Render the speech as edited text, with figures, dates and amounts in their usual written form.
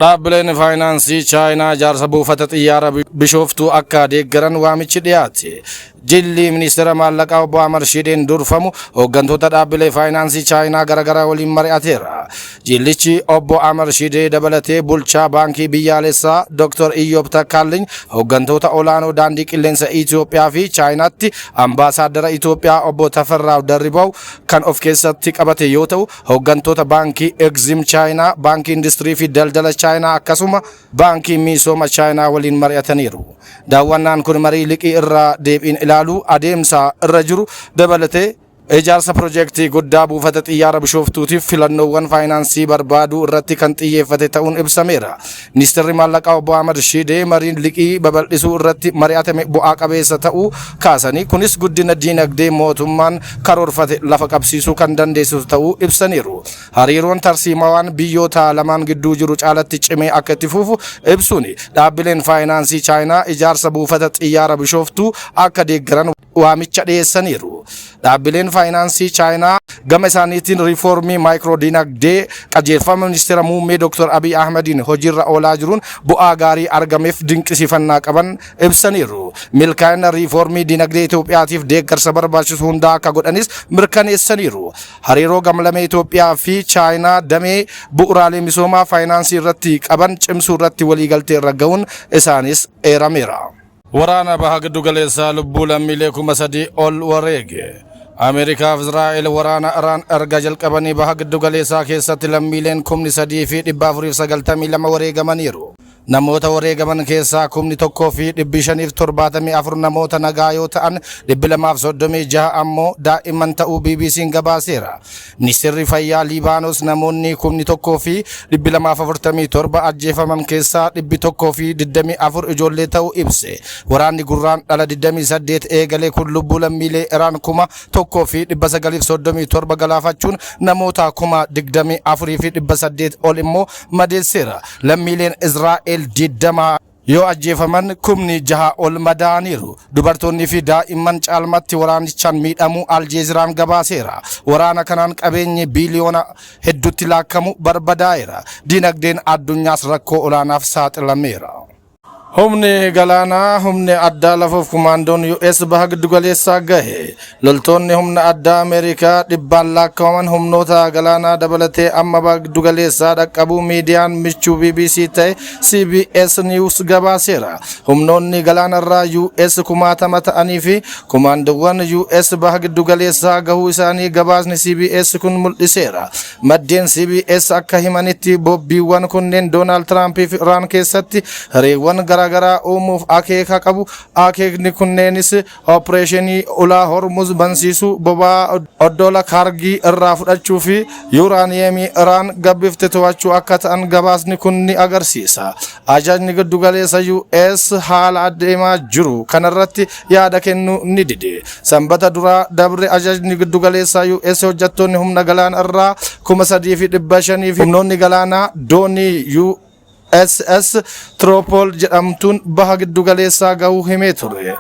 Dhaabbileen faayinaansii Chaayinaa ijaarsa buufata xiyyaara Bishooftuu akka deeggaran waamichi dhiyaate. Jilli ministeera maallaqaa obbo Ahmad Shideen durfamu hooggantoota dhaabbilee faayinaansii Chaayinaa garaagaraa waliin mari'ateera. Jillichi obbo Ahmad Shidee dabalatee bulchaa baankii biyyaalessaa Dr. Iyyoob Takkaalliñ, hooggantoota olaanoo daandii qilleensa Itoophiyaa fi Chaayinaatti ambaasaaddara Itoophiyaa obbo Tafarraa Darribaw kan of keessatti qabate yoo ta'u, hooggantoota baankii Exim Chaayinaa, baankii industirii fi daldala Chaayinaa akkasuma baankii misooma Chaayinaa waliin mari'ataniiru. Daawwannaan kun marii liqii irraa deebiin ilaaluu adeemsa irra jiru dabalatee ijaarsa piroojeektii guddaa buufata xiyyaara Bishooftuutiif filannoowwan faayinaansii barbaaduu irratti kan xiyyeeffate ta'uun ibsameera. Ministeerri maallaqaa obbo Ahmad Shidee mariin liqii babal'isuu irratti mari'atame bu'aa qabeessa ta'uu kaasanii, kunis guddina diinagdee mootummaan karoorfate lafa qabsiisuu kan dandeessisu ta'uu ibsaniiru. Hariiroon tarsiimawaan biyyoota lamaan gidduu jiru caalatti cimee akka itti fufu ibsuun, dhaabbileen faayinaansii Chaayinaa ijaarsa buufata xiyyaara Bishooftuu akka deeggaran waamicha dhiyeessaniiru. Dhaabbileen faayinaansii Chaayinaa gama isaaniitiin riifoormii maakiroo dinagdee qajeelfama ministeera muummee Dr. Abiy Ahmediin hojiirra oolaa jiruun bu'aa gaarii argameef dinqisiifannaa qaban ibsaniiru. Milkaa'ina riifoormii dinagdee Itoophiyaatiif deeggarsa barbaachisu hundaa akka godhanis mirkaneessaniiru. Hariiroo gamlamee Itoophiyaa fi Chaayinaa damee bu'uuraalee misoomaa faayinaansii irratti qaban cimsuu irratti waliigaltee irra ga'uun isaanis eerameera. Waraana baha giddu galeessaa lubbuu lammiilee 3,000 ol wareege. Ameerikaa fi Israa'el waraana Iraan erga jalqabanii baha giddu galeessaa keessatti lammiileen 3,492 wareegamaniiru. Namoota wareegaman keessaa 1,574 namoota nagaa yoo ta'an, 236 ammoo daa'imman ta'uu BBC'n gabaaseera. Ministeerri fayyaa Liibaanos namoonni 1,247 ajjeefaman keessaa 124 ijoollee ta'uu ibse. Waraanni Gurraandhala 28 eegale kun lubbuu lammiilee Iraan 1,937 galaafachuun namoota 24,800 ol immoo madeesseera. Lammiileen Israa'el 20 yoo ajjeefaman, 6,000 ol madaa'aniiru. Dubartoonni fi daa'imman caalmatti waraanichaan miidhamuu Aljeeziraan gabaaseera. Waraana kanaan qabeenyi biiliyoona hedduutti laakkamu barbadaa'eera. Dinagdeen addunyaas rakkoo olaanaaf saaxilameera. Humni galaanaa, humni addaa lafoof kumaandoon US baha giddugaleessaa gahe. Loltoonni humna addaa Ameerikaa dhibbaan lakkaa'aman humnoota galaanaa dabalatee amma baha giddugaleessaa dhaqqabuu miidiyaan michuu BBC ta'e CBS News gabaaseera. Humnoonni galaanarraa US 20,000 ta'anii fi kumaandoowwan US baha giddugaleessaa gahuu isaanii gabaasni CBS kun mul'iseera. Maddeen CBS akka himanitti, bobbiiwwan kunneen Doonaald Tiraampii fi Iraan keessatti hiriiwwan garaagaraa uumuuf akeeka qabu. Akeekni kunneenis opereeshinii ulaa Hormuz bansiisuu, boba'aa oddoola Kaargii irraa fudhachuu fi yuuraaniyeemii Iraan gabbifte to'achuu akka ta'an gabaasni kun ni agarsiisa. Ajajni giddugaleessa US haala adeemaa jiru kanarratti yaada kennuu ni dide. Sanbata duraa dabre ajajni giddugaleessaa US hojjettoonni humna galaana irraa 3,500 fi humnoonni galaanaa doonii USS Tropol jedhamtuun baha giddugaleessaa gahuu himee ture.